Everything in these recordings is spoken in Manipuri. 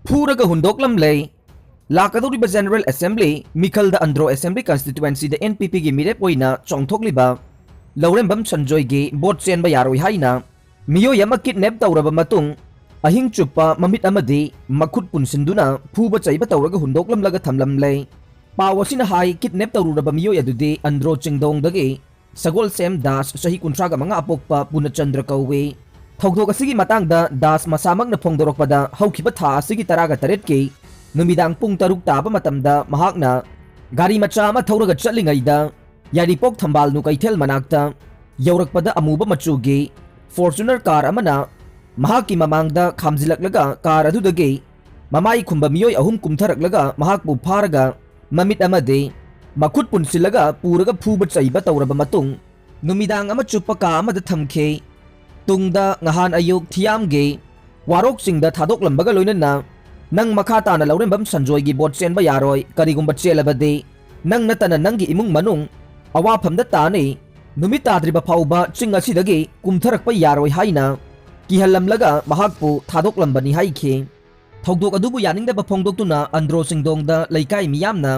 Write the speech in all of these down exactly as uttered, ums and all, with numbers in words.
ꯐꯨꯔꯒ ꯍꯨꯟꯗꯣꯛꯂꯝꯂꯦ꯫ ꯂꯥꯛꯀꯗꯧꯔꯤꯕ General Assembly ꯃꯤꯈꯜꯗ ꯑꯟꯗ꯭ꯔꯣ Assembly Constituencyꯗ NPPꯒꯤ ꯃꯤꯔꯦꯞ ꯑꯣꯏꯅ ꯆꯣꯡꯊꯣꯛꯂꯤꯕ ꯂꯧꯔꯦꯝꯕꯝ ꯁꯟꯖꯣꯏꯒꯤ ꯚꯣꯠ ꯆꯦꯟꯕ ꯌꯥꯔꯣꯏ ꯍꯥꯏꯅ ꯃꯤꯑꯣꯏ ꯑꯃ kidnap ꯇꯧꯔꯕ ꯃꯇꯨꯡ ꯑꯍꯤꯡ ꯆꯨꯞꯄ ꯃꯃꯤꯠ ꯑꯃꯗꯤ ꯃꯈꯨꯠ ꯄꯨꯟꯁꯤꯟꯗꯨꯅ ꯐꯨꯕ ꯆꯩꯕ ꯇꯧꯔꯒ ꯍꯨꯟꯗꯣꯛꯂꯝꯂꯒ ꯊꯝꯂꯝꯂꯦ꯫ ꯄꯥꯎ ꯑꯁꯤꯅ ꯍꯥꯏ, kidnap ꯇꯧꯔꯨꯔꯕ ꯃꯤꯑꯣꯏ ꯑꯗꯨꯗꯤ ꯑꯟꯗ꯭ꯔꯣ ꯆꯤꯡꯗꯣꯡꯗꯒꯤ ꯁꯒꯣꯜꯁꯦꯝ ꯗꯥꯁ, ꯆꯍꯤ ꯀꯨꯟꯊ꯭ꯔꯥꯒ ꯃꯉꯥ ꯑꯄꯣꯛꯄ ꯄꯨꯅꯆꯟꯗ꯭ꯔ ꯀꯧꯏ꯫ ꯊꯧꯗꯣꯛ ꯑꯁꯤꯒꯤ ꯃꯇꯥꯡꯗ ꯗꯥꯁ ꯃꯁꯥꯃꯛꯅ ꯐꯣꯡꯗꯣꯔꯛꯄꯗ, ꯍꯧꯈꯤꯕ ꯊꯥ ꯑꯁꯤꯒꯤ ꯇꯔꯥꯒ ꯇꯔꯦꯠꯀꯤ ꯅꯨꯃꯤꯗꯥꯡ ꯄꯨꯡ ꯇꯔꯨꯛ ꯇꯥꯕ ꯃꯇꯝꯗ ꯃꯍꯥꯛꯅ ꯒꯥꯔꯤ ꯃꯆꯥ ꯑꯃ ꯊꯧꯔꯒ ꯆꯠꯂꯤꯉꯩꯗ ꯌꯥꯏꯔꯤꯄꯣꯛ ꯊꯝꯕꯥꯜꯅꯨ ꯀꯩꯊꯦꯜ ꯃꯅꯥꯛꯇ ꯌꯧꯔꯛꯄꯗ ꯑꯃꯨꯕ ꯃꯆꯨꯒꯤ Fortuner car ꯑꯃꯅ ꯃꯍꯥꯛꯀꯤ ꯃꯃꯥꯡꯗ ꯈꯥꯝꯖꯤꯜꯂꯛꯂꯒ car ꯑꯗꯨꯗꯒꯤ ꯃꯃꯥꯏ ꯈꯨꯝꯕ ꯃꯤꯑꯣꯏ ꯑꯍꯨꯝ ꯀꯨꯝꯊꯔꯛꯂꯒ ꯃꯍꯥꯛꯄꯨ ꯐꯥꯔꯒ ꯃꯃꯤꯠ ꯑꯃꯗꯤ ꯃꯈꯨꯠ ꯄꯨꯟꯁꯤꯜꯂꯒ ꯄꯨꯔꯒ ꯐꯨꯕ ꯆꯩꯕ ꯇꯧꯔꯕ ꯃꯇꯨꯡ ꯅꯨꯃꯤꯗꯥꯡ ꯑꯃ ꯆꯨꯞꯄ ꯀꯥ ꯑꯃꯗ ꯊꯝꯈꯤ꯫ ꯇꯨꯡꯗ ꯉꯍꯥꯟ ꯑꯌꯨꯛ ꯊꯤꯌꯥꯝꯒꯤ ꯋꯥꯔꯣꯛꯁꯤꯡꯗ ꯊꯥꯗꯣꯛꯂꯝꯕꯒ ꯂꯣꯏꯅꯅ ꯅꯪ ꯃꯈꯥ ꯇꯥꯅ ꯂꯧꯔꯦꯝꯕꯝ ꯁꯟꯖꯣꯏꯒꯤ ꯚꯣꯠ ꯆꯦꯟꯕ ꯌꯥꯔꯣꯏ, ꯀꯔꯤꯒꯨꯝꯕ ꯆꯦꯜꯂꯕꯗꯤ ꯅꯪ ꯅꯠꯇꯅ ꯅꯪꯒꯤ ꯏꯃꯨꯡ ꯃꯅꯨꯡ ꯑꯋꯥꯐꯝꯗ ꯇꯥꯅꯤ, ꯅꯨꯃꯤꯠ ꯇꯥꯗ꯭ꯔꯤꯕ ꯐꯥꯎꯕ ꯆꯤꯡ ꯑꯁꯤꯗꯒꯤ ꯀꯨꯝꯊꯔꯛꯄ ꯌꯥꯔꯣꯏ ꯍꯥꯏꯅ ꯀꯤꯍꯜꯂꯝꯂꯒ ꯃꯍꯥꯛꯄꯨ ꯊꯥꯗꯣꯛꯂꯝꯕꯅꯤ ꯍꯥꯏꯈꯤ꯫ ꯊꯧꯗꯣꯛ ꯑꯗꯨꯕꯨ ꯌꯥꯅꯤꯡꯗꯕ ꯐꯣꯡꯗꯣꯛꯇꯨꯅ ꯑꯟꯗ꯭ꯔꯣ ꯆꯤꯡꯗꯣꯡꯗ ꯂꯩꯀꯥꯏ ꯃꯤꯌꯥꯝꯅ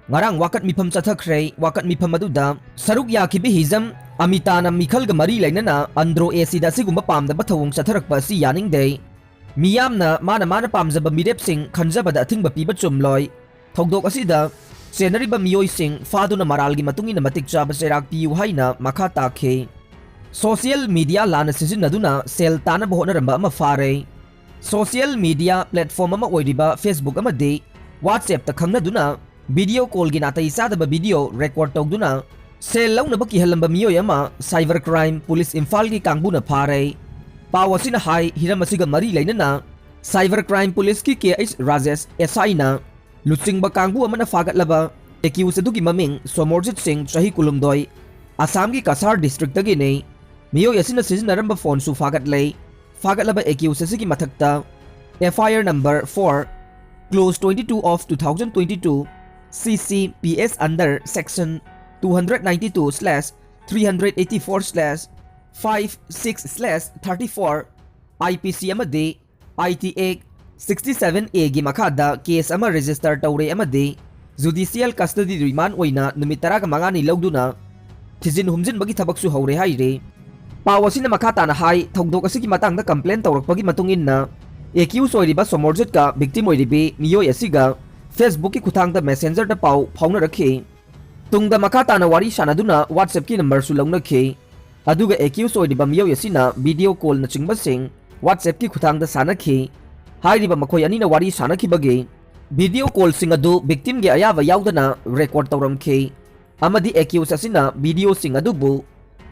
ꯉꯔꯥꯡ ꯋꯥꯀꯠ ꯃꯤꯐꯝ ꯆꯠꯊꯈ꯭ꯔꯦ꯫ ꯋꯥꯀꯠ ꯃꯤꯐꯝ ꯑꯗꯨꯗ ꯁꯔꯨꯛ ꯌꯥꯈꯤꯕ ꯍꯤꯖꯝ ꯑꯃꯤꯇꯥꯅ ꯃꯤꯈꯜꯒ ꯃꯔꯤ ꯂꯩꯅꯅ ꯑꯟꯗ꯭ꯔꯣ ACꯗ ꯑꯁꯤꯒꯨꯝꯕ ꯄꯥꯝꯗꯕ ꯊꯧꯑꯣꯡ ꯆꯠꯊꯔꯛꯄ ꯑꯁꯤ ꯌꯥꯅꯤꯡꯗꯦ꯫ ꯃꯤꯌꯥꯝꯅ ꯃꯥꯅ ꯃꯥꯅ ꯄꯥꯝꯖꯕ ꯃꯤꯔꯦꯞꯁꯤꯡ ꯈꯟꯖꯕꯗ ꯑꯊꯤꯡꯕ ꯄꯤꯕ ꯆꯨꯝꯂꯣꯏ꯫ ꯊꯧꯗꯣꯛ ꯑꯁꯤꯗ ꯆꯦꯟꯅꯔꯤꯕ ꯃꯤꯑꯣꯏꯁꯤꯡ ꯐꯥꯗꯨꯅ ꯃꯔꯥꯜꯒꯤ ꯃꯇꯨꯡ ꯏꯟꯅ ꯃꯇꯤꯛ ꯆꯥꯕ ꯆꯩꯔꯥꯛ ꯄꯤꯌꯨ ꯍꯥꯏꯅ ꯃꯈꯥ ꯇꯥꯈꯤ꯫ Social media ꯂꯥꯟꯅ ꯁꯤꯖꯤꯟꯅꯗꯨꯅ ꯁꯦꯜ ꯇꯥꯅꯕ ꯍꯣꯠꯅꯔꯝꯕ ꯑꯃ ꯐꯥꯔꯦ꯫ Social media platform ꯑꯃ ꯑꯣꯏꯔꯤꯕ Facebook ꯑꯃꯗꯤ WhatsAppꯇ ꯈꯪꯅꯗꯨꯅ video callꯒꯤ ꯅꯥꯇꯩ ꯆꯥꯗꯕ video record ꯇꯧꯗꯨꯅ ꯁꯦꯜ ꯂꯧꯅꯕ ꯀꯤꯍꯜꯂꯝꯕ ꯃꯤꯑꯣꯏ ꯑꯃ Cyber Crime Police ꯏꯝꯐꯥꯜꯒꯤ ꯀꯥꯡꯕꯨꯅ ꯐꯥꯔꯦ꯫ ꯄꯥꯎ ꯑꯁꯤꯅ ꯍꯥꯏ, ꯍꯤꯔꯝ ꯑꯁꯤꯒ ꯃꯔꯤ ꯂꯩꯅꯅ Cyber Crime Policeꯀꯤ K H Rajesh SIꯅ ꯂꯨꯆꯤꯡꯕ ꯀꯥꯡꯕꯨ ꯑꯃꯅ ꯐꯥꯒꯠꯂꯕ accused ꯑꯗꯨꯒꯤ ꯃꯃꯤꯡ ꯁꯣꯃꯣꯔꯖꯤꯠ ꯁꯤꯡ, ꯆꯍꯤ ꯀꯨꯟꯍꯨꯝꯗꯣꯏ, ꯑꯁꯥꯝꯒꯤ ꯀꯁꯥꯔ districtꯇꯒꯤꯅꯤ꯫ ꯃꯤꯑꯣꯏ ꯑꯁꯤꯅ ꯁꯤꯖꯤꯟꯅꯔꯝꯕ phoneꯁꯨ ꯐꯥꯒꯠꯂꯦ꯫ ꯐꯥꯒꯠꯂꯕ accused ꯑꯁꯤꯒꯤ ꯃꯊꯛꯇ FIR number four, clause twenty-two of two thousand twenty-two, C C P S under section two hundred ninety-two slash three hundred eighty-four slash five six slash thirty-four, I P C ꯑꯃꯗꯤ I T Act sixty seven A ꯒꯤ ꯃꯈꯥꯗ case ꯑꯃ register ꯇꯧꯔꯦ ꯑꯃꯗꯤ judicial custody remand ꯑꯣꯏꯅ ꯅꯨꯃꯤꯠ ꯇꯔꯥꯃꯉꯥꯅꯤ ꯂꯧꯗꯨꯅ ꯊꯤꯖꯤꯟ ꯍꯨꯝꯖꯤꯟꯕꯒꯤ ꯊꯕꯛꯁꯨ ꯍꯧꯔꯦ ꯍꯥꯏꯔꯤ꯫ ꯄꯥꯎ ꯑꯁꯤꯅ ꯃꯈꯥ ꯇꯥꯅ ꯍꯥꯏ, ꯊꯧꯗꯣꯛ ꯑꯁꯤꯒꯤ ꯃꯇꯥꯡꯗ complain ꯇꯧꯔꯛꯄꯒꯤ ꯃꯇꯨꯡ ꯏꯟꯅ accused ꯑꯣꯏꯔꯤꯕ ꯁꯣꯃꯣꯔꯖꯤꯠꯀ victim ꯑꯣꯏꯔꯤꯕꯤ ꯃꯤꯑꯣꯏ ꯑꯁꯤꯒ Facebookꯀꯤ ꯈꯨꯠꯊꯥꯡꯗ Messengerꯗ ꯄꯥꯎ ꯐꯥꯎꯅꯔꯛꯈꯤ꯫ ꯇꯨꯡꯗ ꯃꯈꯥ ꯇꯥꯅ ꯋꯥꯔꯤ ꯁꯥꯟꯅꯗꯨꯅ WhatsAppꯀꯤ numberꯁꯨ ꯂꯧꯅꯈꯤ꯫ ꯑꯗꯨꯒ accused ꯑꯣꯏꯔꯤꯕ ꯃꯤꯑꯣꯏ ꯑꯁꯤꯅ video callꯅꯆꯤꯡꯕꯁꯤꯡ WhatsAppꯀꯤ ꯈꯨꯠꯊꯥꯡꯗ ꯁꯥꯟꯅꯈꯤ꯫ ꯍꯥꯏꯔꯤꯕ ꯃꯈꯣꯏ ꯑꯅꯤꯅ ꯋꯥꯔꯤ ꯁꯥꯟꯅꯈꯤꯕꯒꯤ video callꯁꯤꯡ ꯑꯗꯨ victimꯒꯤ ꯑꯌꯥꯕ ꯌꯥꯎꯗꯅ record ꯇꯧꯔꯝꯈꯤ꯫ ꯑꯃꯗꯤ accused ꯑꯁꯤꯅ videoꯁꯤꯡ ꯑꯗꯨꯕꯨ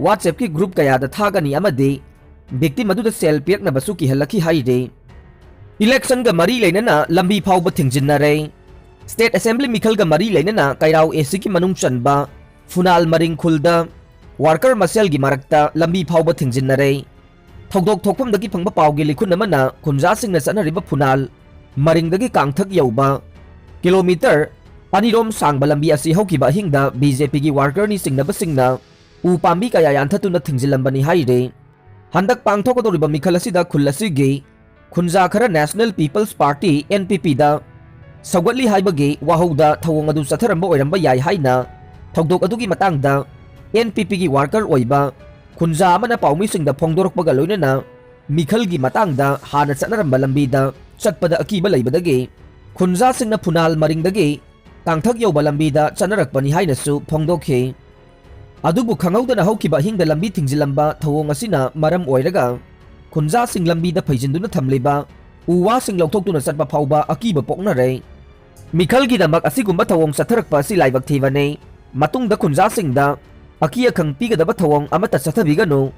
WhatsAppꯀꯤ group ꯀꯌꯥꯗ ꯊꯥꯒꯅꯤ ꯑꯃꯗꯤ victim ꯑꯗꯨꯗ ꯁꯦꯜ ꯄꯤꯔꯛꯅꯕꯁꯨ ꯀꯤꯍꯜꯂꯛꯈꯤ ꯍꯥꯏꯔꯤ꯫ Electionꯒ ꯃꯔꯤ ꯂꯩꯅꯅ ꯂꯝꯕꯤ ꯐꯥꯎꯕ ꯊꯤꯡꯖꯤꯟꯅꯔꯦ꯫ State Assembly ꯃꯤꯈꯜꯒ ꯃꯔꯤ ꯂꯩꯅꯅ ꯀꯩꯔꯥꯎ ACꯒꯤ ꯃꯅꯨꯡ ꯆꯟꯕ ꯐꯨꯅꯥꯜ ꯃꯔꯤꯡ ꯈꯨꯜꯗ worker ꯃꯁꯦꯜꯒꯤ ꯃꯔꯛꯇ ꯂꯝꯕꯤ ꯐꯥꯎꯕ ꯊꯤꯡꯖꯤꯟꯅꯔꯦ꯫ ꯊꯧꯗꯣꯛ ꯊꯣꯛꯐꯝꯗꯒꯤ ꯐꯪꯕ ꯄꯥꯎꯒꯤ ꯂꯤꯈꯨꯟ ꯑꯃꯅ ꯈꯨꯟꯖꯥꯁꯤꯡꯅ ꯆꯠꯅꯔꯤꯕ ꯐꯨꯅꯥꯜ ꯃꯔꯤꯡꯗꯒꯤ ꯀꯥꯡꯊꯛ ꯌꯧꯕ kilometre ꯑꯅꯤꯔꯣꯝ ꯁꯥꯡꯕ ꯂꯝꯕꯤ ꯑꯁꯤ ꯍꯧꯈꯤꯕ ꯑꯍꯤꯡꯗ BJPꯒꯤ workerꯅꯤ ꯆꯤꯡꯅꯕꯁꯤꯡꯅ ꯎ ꯄꯥꯝꯕꯤ ꯀꯌꯥ ꯌꯥꯟꯊꯠꯇꯨꯅ ꯊꯤꯡꯖꯤꯜꯂꯝꯕꯅꯤ ꯍꯥꯏꯔꯤ꯫ ꯍꯟꯗꯛ ꯄꯥꯡꯊꯣꯛꯀꯗꯧꯔꯤꯕ ꯃꯤꯈꯜ ꯑꯁꯤꯗ ꯈꯨꯜ ꯑꯁꯤꯒꯤ ꯈꯨꯟꯖꯥ ꯈꯔ National People's Party, NPPꯗ ꯁꯧꯒꯠꯂꯤ ꯍꯥꯏꯕꯒꯤ ꯋꯥꯍꯧꯗ ꯊꯧꯑꯣꯡ ꯑꯗꯨ ꯆꯠꯊꯔꯝꯕ ꯑꯣꯏꯔꯝꯕ ꯌꯥꯏ ꯍꯥꯏꯅ ꯊꯧꯗꯣꯛ ꯑꯗꯨꯒꯤ ꯃꯇꯥꯡꯗ NPPꯒꯤ worker ꯑꯣꯏꯕ ꯈꯨꯟꯖꯥ ꯑꯃꯅ ꯄꯥꯎꯃꯤꯁꯤꯡꯗ ꯐꯣꯡꯗꯣꯔꯛꯄꯒ ꯂꯣꯏꯅꯅ ꯃꯤꯈꯜꯒꯤ ꯃꯇꯥꯡꯗ ꯍꯥꯟꯅ ꯆꯠꯅꯔꯝꯕ ꯂꯝꯕꯤꯗ ꯆꯠꯄꯗ ꯑꯀꯤꯕ ꯂꯩꯕꯗꯒꯤ ꯈꯨꯟꯖꯥꯁꯤꯡꯅ ꯐꯨꯅꯥꯜ ꯃꯔꯤꯡꯗꯒꯤ ꯀꯥꯡꯊꯛ ꯌꯧꯕ ꯂꯝꯕꯤꯗ ꯆꯠꯅꯔꯛꯄꯅꯤ ꯍꯥꯏꯅꯁꯨ ꯐꯣꯡꯗꯣꯛꯈꯤ꯫ ꯑꯗꯨꯕꯨ ꯈꯪꯍꯧꯗꯅ ꯍꯧꯈꯤꯕ ꯑꯍꯤꯡꯗ ꯂꯝꯕꯤ ꯊꯤꯡꯖꯤꯜꯂꯝꯕ ꯊꯧꯑꯣꯡ ꯑꯁꯤꯅ ꯃꯔꯝ ꯑꯣꯏꯔꯒ ꯈꯨꯟꯖꯥꯁꯤꯡ ꯂꯝꯕꯤꯗ ꯐꯩꯖꯤꯟꯗꯨꯅ ꯊꯝꯂꯤꯕ ꯎ ꯋꯥꯁꯤꯡ ꯂꯧꯊꯣꯛꯇꯨꯅ ꯆꯠꯄ ꯐꯥꯎꯕ ꯑꯀꯤꯕ ꯄꯣꯛꯅꯔꯦ꯫ ꯃꯤꯈꯜꯒꯤꯗꯃꯛ ꯑꯁꯤꯒꯨꯝꯕ ꯊꯧꯑꯣꯡ ꯆꯠꯊꯔꯛꯄ ꯑꯁꯤ ꯂꯥꯏꯕꯛ ꯊꯤꯕꯅꯤ꯫ ꯃꯇꯨꯡꯗ ꯈꯨꯟꯖꯥꯁꯤꯡꯗ ꯑꯀꯤ ꯑꯈꯪ ꯄꯤꯒꯗꯕ ꯊꯧꯑꯣꯡ ꯑꯃꯠꯇ ꯆꯠꯊꯕꯤꯒꯅꯨ꯫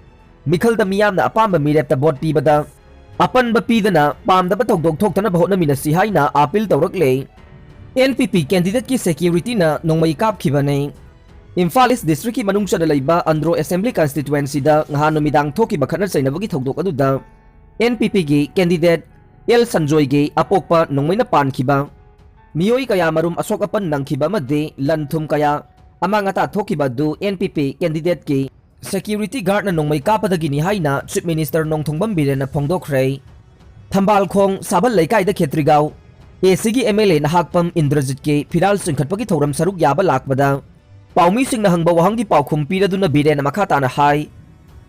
ꯃꯤꯈꯜꯗ ꯃꯤꯌꯥꯝꯅ ꯑꯄꯥꯝꯕ ꯃꯤꯔꯦꯞꯇ vote ꯄꯤꯕꯗ ꯑꯄꯟꯕ ꯄꯤꯗꯅ ꯄꯥꯝꯗꯕ ꯊꯧꯗꯣꯛ ꯊꯣꯛꯇꯅꯕ ꯍꯣꯠꯅꯃꯤꯟꯅꯁꯤ ꯍꯥꯏꯅ appeal ꯇꯧꯔꯛꯂꯦ꯫ NPP candidateꯀꯤ securityꯅ ꯅꯣꯡꯃꯩ ꯀꯥꯞꯈꯤꯕꯅꯤ꯫ ꯏꯝꯐꯥꯜ East Districtꯀꯤ ꯃꯅꯨꯡ ꯆꯟꯅ ꯂꯩꯕ ꯑꯟꯗ꯭ꯔꯣ Assembly Constituencyꯗ ꯉꯍꯥꯟ ꯅꯨꯃꯤꯗꯥꯡ ꯊꯣꯛꯈꯤꯕ ꯈꯠꯅ ꯆꯩꯅꯕꯒꯤ ꯊꯧꯗꯣꯛ ꯑꯗꯨꯗ NPPꯒꯤ candidate ꯑꯦꯜ ꯁꯟꯖꯣꯏꯒꯤ ꯑꯄꯣꯛꯄ ꯅꯣꯡꯃꯩꯅ ꯄꯥꯟꯈꯤꯕ, ꯃꯤꯑꯣꯏ ꯀꯌꯥ ꯃꯔꯨꯝ ꯑꯁꯣꯛ ꯑꯄꯟ ꯅꯪꯈꯤꯕ ꯑꯃꯗꯤ ꯂꯟ ꯊꯨꯝ ꯀꯌꯥ ꯑꯃꯥꯡ ꯑꯇꯥ ꯊꯣꯛꯈꯤꯕ ꯑꯗꯨ NPP candidateꯀꯤ security guardꯅ ꯅꯣꯡꯃꯩ ꯀꯥꯞꯄꯗꯒꯤꯅꯤ ꯍꯥꯏꯅ Chief Minister ꯅꯣꯡꯊꯣꯡꯕꯝ ꯕꯤꯔꯦꯟꯅ ꯐꯣꯡꯗꯣꯛꯈ꯭ꯔꯦ꯫ ꯊꯝꯕꯥꯜꯈꯣꯡ ꯁꯥꯕꯜ ꯂꯩꯀꯥꯏꯗ ꯈꯦꯇ꯭ꯔꯤꯒꯥꯎ ꯑꯦ ꯁꯤꯒꯤ ꯑꯦꯝ ꯑꯦꯜ ꯑꯦ ꯅꯍꯥꯛꯄꯝ ꯏꯟꯗ꯭ꯔꯖꯤꯠꯀꯤ ꯐꯤꯔꯥꯜ ꯆꯤꯡꯈꯠꯄꯒꯤ ꯊꯧꯔꯝ ꯁꯔꯨꯛ ꯌꯥꯕ ꯂꯥꯛꯄꯗ ꯄꯥꯎꯃꯤꯁꯤꯡꯅ ꯍꯪꯕ ꯋꯥꯍꯪꯒꯤ ꯄꯥꯎꯈꯨꯝ ꯄꯤꯔꯗꯨꯅ ꯕꯤꯔꯦꯟꯅ ꯃꯈꯥ ꯇꯥꯅ ꯍꯥꯏ,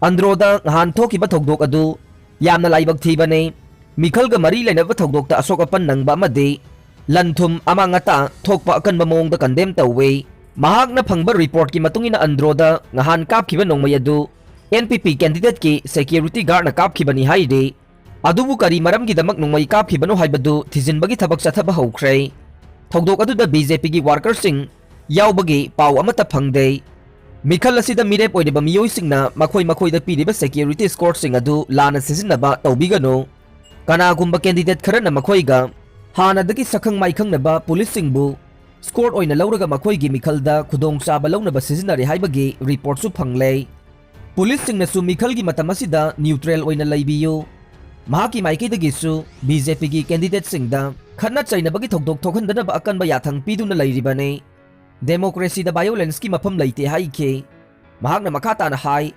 ꯑꯟꯗ꯭ꯔꯣꯗ ꯅꯍꯥꯟ ꯊꯣꯛꯈꯤꯕ ꯊꯧꯗꯣꯛ ꯑꯗꯨ ꯌꯥꯝꯅ ꯂꯥꯏꯕꯛ ꯊꯤꯕꯅꯤ꯫ ꯃꯤꯈꯜꯒ ꯃꯔꯤ ꯂꯩꯅꯕ ꯊꯧꯗꯣꯛꯇ ꯑꯁꯣꯛ ꯑꯄꯟ ꯅꯪꯕ ꯑꯃꯗꯤ ꯂꯟ ꯊꯨꯝ ꯑꯃꯥꯡ ꯑꯇꯥ ꯊꯣꯛꯄ ꯑꯀꯟꯕ ꯃꯑꯣꯡꯗ ꯀꯟꯗꯦꯝ ꯇꯧꯏ꯫ ꯃꯍꯥꯛꯅ ꯐꯪꯕ ꯔꯤꯄꯣꯔꯠꯀꯤ ꯃꯇꯨꯡ ꯏꯟꯅ ꯑꯟꯗ꯭ꯔꯣꯗ ꯅꯍꯥꯟ ꯀꯥꯞꯈꯤꯕ ꯅꯣꯡꯃꯩ ꯑꯗꯨ ꯑꯦꯟ ꯄꯤ ꯄꯤ ꯀꯦꯟꯗꯤꯗꯦꯠꯀꯤ ꯁꯦꯀ꯭ꯌꯨꯔꯤꯇꯤ ꯒꯥꯔꯗꯅ ꯀꯥꯞꯈꯤꯕꯅꯤ ꯍꯥꯏꯔꯤ꯫ ꯑꯗꯨꯕꯨ ꯀꯔꯤ ꯃꯔꯝꯒꯤꯗꯃꯛ ꯅꯣꯡꯃꯩ ꯀꯥꯞꯈꯤꯕꯅꯣ ꯍꯥꯏꯕꯗꯨ ꯊꯤꯖꯤꯟꯕꯒꯤ ꯊꯕꯛ ꯆꯠꯊꯕ ꯍꯧꯈ꯭ꯔꯦ꯫ ꯊꯧꯗꯣꯛ ꯑꯗꯨꯗ ꯕꯤ ꯖꯦ ꯄꯤꯒꯤ ꯋꯥꯔꯀꯔꯁꯤꯡ ꯌꯥꯎꯕꯒꯤ ꯄꯥꯎ ꯑꯃꯠꯇ ꯐꯪꯗꯦ꯫ ꯃꯤꯈꯜ ꯑꯁꯤꯗ ꯃꯤꯔꯦꯞ ꯑꯣꯏꯔꯤꯕ ꯃꯤꯑꯣꯏꯁꯤꯡꯅ ꯃꯈꯣꯏ ꯃꯈꯣꯏꯗ ꯄꯤꯔꯤꯕ ꯁꯦꯀ꯭ꯌꯨꯔꯤꯇꯤ ꯁ꯭ꯀꯣꯔꯠꯁꯤꯡ ꯑꯗꯨ ꯂꯥꯟꯅ ꯁꯤꯖꯤꯟꯅꯕ ꯇꯧꯕꯤꯒꯅꯨ꯫ ꯀꯅꯥꯒꯨꯝꯕ ꯀꯦꯟꯗꯤꯗꯦꯠ ꯈꯔꯅ ꯃꯈꯣꯏꯒ ꯍꯥꯟꯅꯗꯒꯤ ꯁꯛꯈꯪ ꯃꯥꯏꯈꯪꯅꯕ ꯄꯨꯂꯤꯁꯁꯤꯡꯕꯨ ꯁ꯭ꯀꯣꯔꯠ ꯑꯣꯏꯅ ꯂꯧꯔꯒ ꯃꯈꯣꯏꯒꯤ ꯃꯤꯈꯜꯗ ꯈꯨꯗꯣꯡꯆꯥꯕ ꯂꯧꯅꯕ ꯁꯤꯖꯤꯟꯅꯔꯦ ꯍꯥꯏꯕꯒꯤ ꯔꯤꯄꯣꯔꯠꯁꯨ ꯐꯪꯂꯦ꯫ ꯄꯨꯂꯤꯁꯁꯤꯡꯅꯁꯨ ꯃꯤꯈꯜꯒꯤ ꯃꯇꯝ ꯑꯁꯤꯗ ꯅ꯭ꯌꯨꯇ꯭ꯔꯦꯜ ꯑꯣꯏꯅ ꯂꯩꯕꯤꯌꯨ꯫ ꯃꯍꯥꯛꯀꯤ ꯃꯥꯏꯀꯩꯗꯒꯤꯁꯨ ꯕꯤ ꯖꯦ ꯄꯤꯒꯤ ꯀꯦꯟꯗꯤꯗꯦꯠꯁꯤꯡꯗ ꯈꯠꯅ ꯆꯩꯅꯕꯒꯤ ꯊꯧꯗꯣꯛ ꯊꯣꯛꯍꯟꯗꯅꯕ ꯑꯀꯟꯕ ꯌꯥꯊꯪ ꯄꯤꯗꯨꯅ ꯂꯩꯔꯤꯕꯅꯤ꯫ ꯗꯦꯃꯣꯀ꯭ꯔꯦꯁꯤꯗ ꯚꯥꯏꯑꯣꯂꯦꯟꯁꯀꯤ ꯃꯐꯝ ꯂꯩꯇꯦ ꯍꯥꯏꯈꯤ꯫ ꯃꯍꯥꯛꯅ ꯃꯈꯥ ꯇꯥꯅ ꯍꯥꯏ,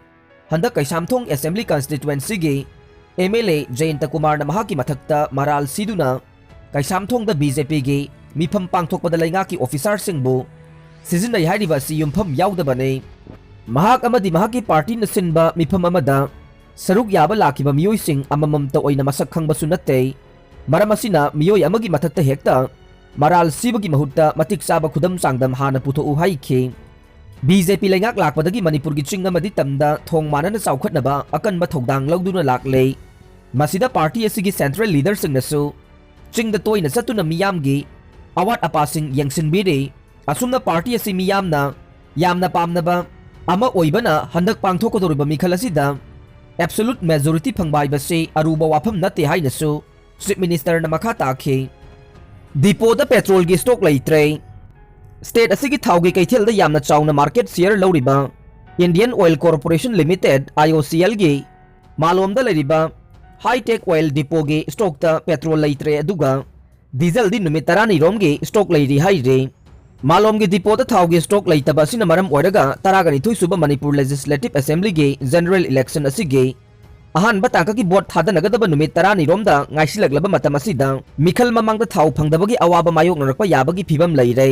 ꯍꯟꯗꯛ ꯀꯩꯁꯥꯝꯊꯣꯡ ꯑꯦꯁꯦꯝꯕ꯭ꯂꯤ ꯀꯟꯁꯇꯤꯇ꯭ꯋꯦꯟꯁꯤꯒꯤ ꯑꯦꯝ ꯑꯦꯜ ꯑꯦ ꯖꯌꯟꯇ ꯀꯨꯃꯥꯔꯅ ꯃꯍꯥꯛꯀꯤ ꯃꯊꯛꯇ ꯃꯔꯥꯜ ꯁꯤꯗꯨꯅ ꯀꯩꯁꯥꯝꯊꯣꯡꯗ ꯕꯤ ꯖꯦ ꯄꯤꯒꯤ ꯃꯤꯐꯝ ꯄꯥꯡꯊꯣꯛꯄꯗ ꯂꯩꯉꯥꯛꯀꯤ ꯑꯣꯐꯤꯁꯥꯔꯁꯤꯡꯕꯨ ꯁꯤꯖꯤꯟꯅꯩ ꯍꯥꯏꯔꯤꯕ ꯑꯁꯤ ꯌꯨꯝꯐꯝ ꯌꯥꯎꯗꯕꯅꯤ꯫ ꯃꯍꯥꯛ ꯑꯃꯗꯤ ꯃꯍꯥꯛꯀꯤ ꯄꯥꯔꯇꯤꯅ ꯁꯤꯟꯕ ꯃꯤꯐꯝ ꯑꯃꯗ ꯁꯔꯨꯛ ꯌꯥꯕ ꯂꯥꯛꯈꯤꯕ ꯃꯤꯑꯣꯏꯁꯤꯡ ꯑꯃꯃꯝꯇ ꯑꯣꯏꯅ ꯃꯁꯛ ꯈꯪꯕꯁꯨ ꯅꯠꯇꯦ꯫ ꯃꯔꯝ ꯑꯁꯤꯅ ꯃꯤꯑꯣꯏ ꯑꯃꯒꯤ ꯃꯊꯛꯇ ꯍꯦꯛꯇ ꯃꯔꯥꯜ ꯁꯤꯕꯒꯤ ꯃꯍꯨꯠꯇ ꯃꯇꯤꯛ ꯆꯥꯕ ꯈꯨꯗꯝ ꯆꯥꯡꯗꯝ ꯍꯥꯟꯅ ꯄꯨꯊꯣꯛꯎ ꯍꯥꯏꯈꯤ꯫ ꯕꯤ ꯖꯦ ꯄꯤ ꯂꯩꯉꯥꯛ ꯂꯥꯛꯄꯗꯒꯤ ꯃꯅꯤꯄꯨꯔꯒꯤ ꯆꯤꯡ ꯑꯃꯗꯤ ꯇꯝꯗ ꯊꯣꯡ ꯃꯥꯟꯅꯅ ꯆꯥꯎꯈꯠꯅꯕ ꯑꯀꯟꯕ ꯊꯧꯗꯥꯡ ꯂꯧꯗꯨꯅ ꯂꯥꯛꯂꯦ꯫ ꯃꯁꯤꯗ ꯄꯥꯔꯇꯤ ꯑꯁꯤꯒꯤ ꯁꯦꯟꯇ꯭ꯔꯦꯜ ꯂꯤꯗꯔꯁꯤꯡꯅꯁꯨ ꯆꯤꯡꯗ ꯇꯣꯏꯅ ꯆꯠꯇꯨꯅ ꯃꯤꯌꯥꯝꯒꯤ ꯑꯋꯥꯠ ꯑꯄꯥꯁꯤꯡ ꯌꯦꯡꯁꯤꯟꯕꯤꯔꯤ꯫ ꯑꯁꯨꯝꯅ ꯄꯥꯔꯇꯤ ꯑꯁꯤ ꯃꯤꯌꯥꯝꯅ ꯌꯥꯝꯅ ꯄꯥꯝꯅꯕ ꯑꯃ ꯑꯣꯏꯕꯅ ꯍꯟꯗꯛ ꯄꯥꯡꯊꯣꯛꯀꯗꯧꯔꯤꯕ ꯃꯤꯈꯜ ꯑꯁꯤꯗ ꯑꯦꯕꯁꯣꯂꯨꯠ ꯃꯦꯖꯣꯔꯤꯇꯤ ꯐꯪꯕ ꯍꯥꯏꯕꯁꯤ ꯑꯔꯨꯕ ꯋꯥꯐꯝ ꯅꯠꯇꯦ ꯍꯥꯏꯅꯁꯨ ꯆꯤꯐ ꯃꯤꯅꯤꯁꯇꯔꯅ ꯃꯈꯥ ꯇꯥꯈꯤ꯫ ꯗꯤꯄꯣꯗ ꯄꯦꯇ꯭ꯔꯣꯜꯒꯤ ꯁ꯭ꯇꯣꯛ ꯂꯩꯇ꯭ꯔꯦ꯫ ꯁ꯭ꯇꯦꯠ ꯑꯁꯤꯒꯤ ꯊꯥꯎꯒꯤ ꯀꯩꯊꯦꯜꯗ ꯌꯥꯝꯅ ꯆꯥꯎꯅ ꯃꯥꯔꯀꯦꯠ ꯁꯤꯌꯔ ꯂꯧꯔꯤꯕ Indian oil corporation limited, I O ꯁꯤ ꯑꯦꯜꯒꯤ ꯃꯥꯂꯣꯝꯗ ꯂꯩꯔꯤꯕ ꯍꯥꯏꯇꯦꯛ ꯑꯣꯏꯜ ꯗꯤꯄꯣꯒꯤ ꯁ꯭ꯇꯣꯛꯇ ꯄꯦꯇ꯭ꯔꯣꯜ ꯂꯩꯇ꯭ꯔꯦ, ꯑꯗꯨꯒ ꯗꯤꯖꯜꯗꯤ ꯅꯨꯃꯤꯠ ꯇꯔꯥꯅꯤꯔꯣꯝꯒꯤ ꯁ꯭ꯇꯣꯛ ꯂꯩꯔꯤ ꯍꯥꯏꯔꯤ꯫ ꯃꯥꯂꯣꯝꯒꯤ ꯗꯤꯄꯣꯗ ꯊꯥꯎꯒꯤ ꯁ꯭ꯇꯣꯛ ꯂꯩꯇꯕ ꯑꯁꯤꯅ ꯃꯔꯝ ꯑꯣꯏꯔꯒ ꯇꯔꯥꯒ ꯅꯤꯊꯣꯏ ꯁꯨꯕ ꯃꯅꯤꯄꯨꯔ ꯂꯦꯖꯤꯁꯂꯦꯇꯤꯚ ꯑꯦꯁꯦꯝꯕ꯭ꯂꯤꯒꯤ ꯖꯦꯅꯔꯦꯜ ꯏꯂꯦꯛꯁꯟ ꯑꯁꯤꯒꯤ ꯑꯍꯥꯟꯕ ꯇꯥꯡꯀꯛꯀꯤ ꯚꯣꯠ ꯊꯥꯗꯅꯒꯗꯕ ꯅꯨꯃꯤꯠ ꯇꯔꯥꯅꯤꯔꯣꯝꯗ ꯉꯥꯏꯁꯤꯜꯂꯛꯂꯕ ꯃꯇꯝ ꯑꯁꯤꯗ ꯃꯤꯈꯜ ꯃꯃꯥꯡꯗ ꯊꯥꯎ ꯐꯪꯗꯕꯒꯤ ꯑꯋꯥꯕ ꯃꯥꯌꯣꯛꯅꯔꯛꯄ ꯌꯥꯕꯒꯤ ꯐꯤꯕꯝ ꯂꯩꯔꯦ꯫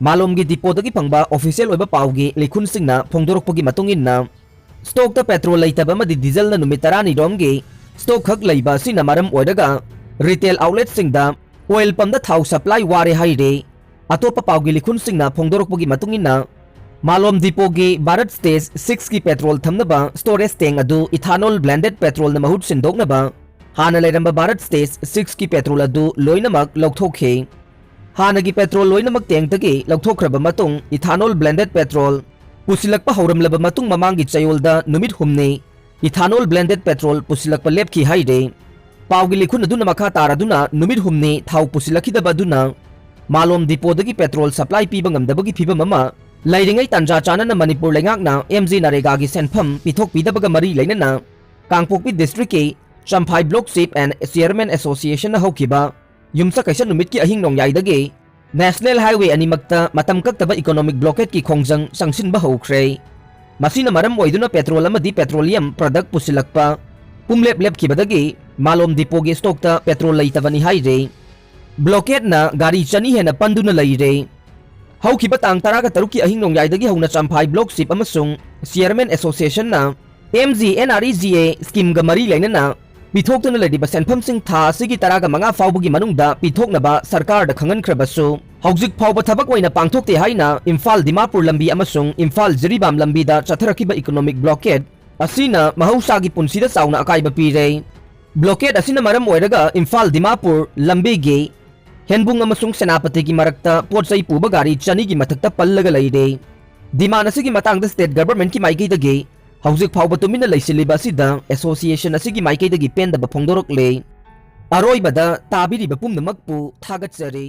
ꯃꯥꯂꯣꯝꯒꯤ ꯗꯤꯄꯣꯗꯒꯤ ꯐꯪꯕ ꯑꯣꯐꯤꯁꯤꯌꯦꯜ ꯑꯣꯏꯕ ꯄꯥꯎꯒꯤ ꯂꯤꯈꯨꯟꯁꯤꯡꯅ ꯐꯣꯡꯗꯣꯔꯛꯄꯒꯤ ꯃꯇꯨꯡ ꯏꯟꯅ, ꯁ꯭ꯇꯣꯛꯇ ꯄꯦꯇ꯭ꯔꯣꯜ ꯂꯩꯇꯕ ꯑꯃꯗꯤ ꯗꯤꯖꯜꯅ ꯅꯨꯃꯤꯠ ꯇꯔꯥꯅꯤꯔꯣꯝꯒꯤ ꯁ꯭ꯇꯣꯛ ꯈꯛ ꯂꯩꯕ ꯑꯁꯤꯅ ꯃꯔꯝ ꯑꯣꯏꯔꯒ ꯔꯤꯇꯦꯜ ꯑꯥꯎꯠꯂꯦꯠꯁꯤꯡꯗ ꯑꯣꯏꯜ ꯄꯝꯗ ꯊꯥꯎ ꯁꯄ꯭ꯂꯥꯏ ꯋꯥꯔꯦ ꯍꯥꯏꯔꯦ꯫ ꯑꯇꯣꯞꯄ ꯄꯥꯎꯒꯤ ꯂꯤꯈꯨꯟꯁꯤꯡꯅ ꯐꯣꯡꯗꯣꯔꯛꯄꯒꯤ ꯃꯇꯨꯡ ꯏꯟꯅ, ꯃꯥꯂꯣꯝ ꯗꯤꯄꯣꯒꯤ ꯚꯥꯔꯠ ꯁ꯭ꯇꯦꯖ ꯁꯤꯛꯁꯀꯤ ꯄꯦꯇ꯭ꯔꯣꯜ ꯊꯝꯅꯕ ꯁ꯭ꯇꯣꯔꯦꯖ ꯇꯦꯡ ꯑꯗꯨ ꯏꯊꯥꯅꯣꯜ ꯕ꯭ꯂꯦꯟꯗꯦꯗ ꯄꯦꯇ꯭ꯔꯣꯜꯅ ꯃꯍꯨꯠ ꯁꯤꯟꯗꯣꯛꯅꯕ ꯍꯥꯟꯅ ꯂꯩꯔꯝꯕ ꯚꯥꯔꯠ ꯁ꯭ꯇꯦꯖ ꯁꯤꯛꯁꯀꯤ ꯄꯦꯇ꯭ꯔꯣꯜ ꯑꯗꯨ ꯂꯣꯏꯅꯃꯛ ꯂꯧꯊꯣꯛꯈꯤ꯫ ꯍꯥꯟꯅꯒꯤ ꯄꯦꯇ꯭ꯔꯣꯜ ꯂꯣꯏꯅꯃꯛ ꯇꯦꯡꯇꯒꯤ ꯂꯧꯊꯣꯛꯈ꯭ꯔꯕ ꯃꯇꯨꯡ, ꯏꯊꯥꯅꯣꯜ ꯕ꯭ꯂꯦꯟꯗꯦꯗ ꯄꯦꯇ꯭ꯔꯣꯜ ꯄꯨꯁꯤꯜꯂꯛꯄ ꯍꯧꯔꯝꯂꯕ ꯃꯇꯨꯡ, ꯃꯃꯥꯡꯒꯤ ꯆꯌꯣꯜꯗ ꯅꯨꯃꯤꯠ ꯍꯨꯝꯅꯤ ꯏꯊꯥꯅꯣꯜ ꯕ꯭ꯂꯦꯟꯗꯦꯗ ꯄꯦꯇ꯭ꯔꯣꯜ ꯄꯨꯁꯤꯜꯂꯛꯄ ꯂꯦꯞꯈꯤ ꯍꯥꯏꯔꯤ꯫ ꯄꯥꯎꯒꯤ ꯂꯤꯈꯨꯟ ꯑꯗꯨꯅ ꯃꯈꯥ ꯇꯥꯔꯗꯨꯅ, ꯅꯨꯃꯤꯠ ꯍꯨꯝꯅꯤ ꯊꯥꯎ ꯄꯨꯁꯤꯜꯂꯛꯈꯤꯗꯕ ꯑꯗꯨꯅ ꯃꯥꯂꯣꯝ ꯗꯤꯄꯣꯗꯒꯤ ꯄꯦꯇ꯭ꯔꯣꯜ ꯁꯄ꯭ꯂꯥꯏ ꯄꯤꯕ ꯉꯝꯗꯕꯒꯤ ꯐꯤꯕꯝ ꯑꯃ ꯂꯩꯔꯤꯉꯩ ꯇꯥꯟꯖꯥ ꯆꯥꯅꯅ ꯃꯅꯤꯄꯨꯔ ꯂꯩꯉꯥꯛꯅ ꯑꯦꯝ ꯖꯤ ꯅꯔꯦꯒꯥꯒꯤ ꯁꯦꯟꯐꯝ ꯄꯤꯊꯣꯛꯄꯤꯗꯕꯒ ꯃꯔꯤ ꯂꯩꯅꯅ ꯀꯥꯡꯄꯣꯛꯄꯤ ꯗꯤꯁꯇ꯭ꯔꯤꯛꯀꯤ Champhai block chief and chairman ꯑꯦꯁꯣꯁꯤꯌꯦꯁꯟꯅ ꯍꯧꯈꯤꯕ ꯌꯨꯝꯁꯀꯩꯁ ꯅꯨꯃꯤꯠꯀꯤ ꯑꯍꯤꯡ ꯅꯣꯡꯌꯥꯏꯗꯒꯤ ꯅꯦꯁꯅꯦꯜ ꯍꯥꯏꯋꯦ ꯑꯅꯤꯃꯛꯇ ꯃꯇꯝ ꯀꯛꯇꯕ ꯏꯀꯣꯅꯣꯃꯤꯛ ꯕ꯭ꯂꯣꯀꯦꯠꯀꯤ ꯈꯣꯡꯖꯪ ꯆꯪꯁꯤꯟꯕ ꯍꯧꯈ꯭ꯔꯦ꯫ ꯃꯁꯤꯅ ꯃꯔꯝ ꯑꯣꯏꯗꯨꯅ ꯄꯦꯇ꯭ꯔꯣꯜ ꯑꯃꯗꯤ ꯄꯦꯇ꯭ꯔꯣꯂꯤꯌꯝ ꯄ꯭ꯔꯗꯛ ꯄꯨꯁꯤꯜꯂꯛꯄ ꯄꯨꯝꯂꯦꯞ ꯂꯦꯞꯈꯤꯕꯗꯒꯤ ꯃꯥꯂꯣꯝ ꯗꯤꯄꯣꯒꯤ ꯁ꯭ꯇꯣꯛꯇ ꯄꯦꯇ꯭ꯔꯣꯜ ꯂꯩꯇꯕꯅꯤ ꯍꯥꯏꯔꯤ꯫ ꯕ꯭ꯂꯣꯀꯦꯠꯅ ꯒꯥꯔꯤ ꯆꯅꯤ ꯍꯦꯟꯅ ꯄꯟꯗꯨꯅ ꯂꯩꯔꯦ꯫ ꯍꯧꯈꯤꯕ ꯇꯥꯡ ꯇꯔꯥꯒ ꯇꯔꯨꯛꯀꯤ ꯑꯍꯤꯡ ꯅꯣꯡꯌꯥꯏꯗꯒꯤ ꯍꯧꯅ ꯆꯝꯐꯥꯏ ꯕ꯭ꯂꯣꯛ ꯆꯤꯞ ꯑꯃꯁꯨꯡ ꯆꯤꯌꯔꯃꯦꯟ ꯑꯦꯁꯣꯁꯤꯌꯦꯁꯟꯅ M G N R E G A ꯁ꯭ꯀꯤꯝꯒ ꯃꯔꯤ ꯂꯩꯅꯅ ꯄꯤꯊꯣꯛꯇꯨꯅ ꯂꯩꯔꯤꯕ ꯁꯦꯟꯐꯝꯁꯤꯡ ꯊꯥ ꯑꯁꯤꯒꯤ ꯇꯔꯥꯒ ꯃꯉꯥ ꯐꯥꯎꯕꯒꯤ ꯃꯅꯨꯡꯗ ꯄꯤꯊꯣꯛꯅꯕ ꯁꯔꯀꯥꯔꯗ ꯈꯪꯍꯟꯈ꯭ꯔꯕꯁꯨ, ꯍꯧꯖꯤꯛ ꯐꯥꯎꯕ ꯊꯕꯛ ꯑꯣꯏꯅ ꯄꯥꯡꯊꯣꯛꯇꯦ ꯍꯥꯏꯅ ꯏꯝꯐꯥꯜ ꯗꯤꯃꯥꯄꯨꯔ ꯂꯝꯕꯤ ꯑꯃꯁꯨꯡ ꯏꯝꯐꯥꯜ ꯖꯤꯔꯤꯕꯥꯝ ꯂꯝꯕꯤꯗ ꯆꯠꯊꯔꯛꯈꯤꯕ ꯏꯀꯣꯅꯣꯃꯤꯛ ꯕ꯭ꯂꯣꯀꯦꯠ ꯑꯁꯤꯅ ꯃꯍꯧꯁꯥꯒꯤ ꯄꯨꯟꯁꯤꯗ ꯆꯥꯎꯅ ꯑꯀꯥꯏꯕ ꯄꯤꯔꯦ꯫ ꯕ꯭ꯂꯣꯀꯦꯠ ꯑꯁꯤꯅ ꯃꯔꯝ ꯑꯣꯏꯔꯒ ꯏꯝꯐꯥꯜ ꯗꯤꯃꯥꯄꯨꯔ ꯂꯝꯕꯤꯒꯤ ꯍꯦꯟꯕꯨꯡ ꯑꯃꯁꯨꯡ ꯁꯦꯅꯥꯄꯇꯤꯒꯤ ꯃꯔꯛꯇ ꯄꯣꯠ ꯆꯩ ꯄꯨꯕ ꯒꯥꯔꯤ ꯆꯅꯤꯒꯤ ꯃꯊꯛꯇ ꯄꯜꯂꯒ ꯂꯩꯔꯦ꯫ ꯗꯤꯃꯥꯟ ꯑꯁꯤꯒꯤ ꯃꯇꯥꯡꯗ ꯁ꯭ꯇꯦꯠ ꯒꯚꯔꯟꯃꯦꯟꯠꯀꯤ ꯃꯥꯏꯀꯩꯗꯒꯤ ꯍꯧꯖꯤꯛ ꯐꯥꯎꯕ ꯇꯨꯃꯤꯟꯅ ꯂꯩꯁꯤꯜꯂꯤꯕ ꯑꯁꯤꯗ ꯑꯦꯁꯣꯁꯤꯌꯦꯁꯟ ꯑꯁꯤꯒꯤ ꯃꯥꯏꯀꯩꯗꯒꯤ ꯄꯦꯟꯗꯕ ꯐꯣꯡꯗꯣꯔꯛꯂꯦ꯫ ꯑꯔꯣꯏꯕꯗ ꯇꯥꯕꯤꯔꯤꯕ ꯄꯨꯝꯅꯃꯛꯄꯨ ꯊꯥꯒꯠꯆꯔꯤ꯫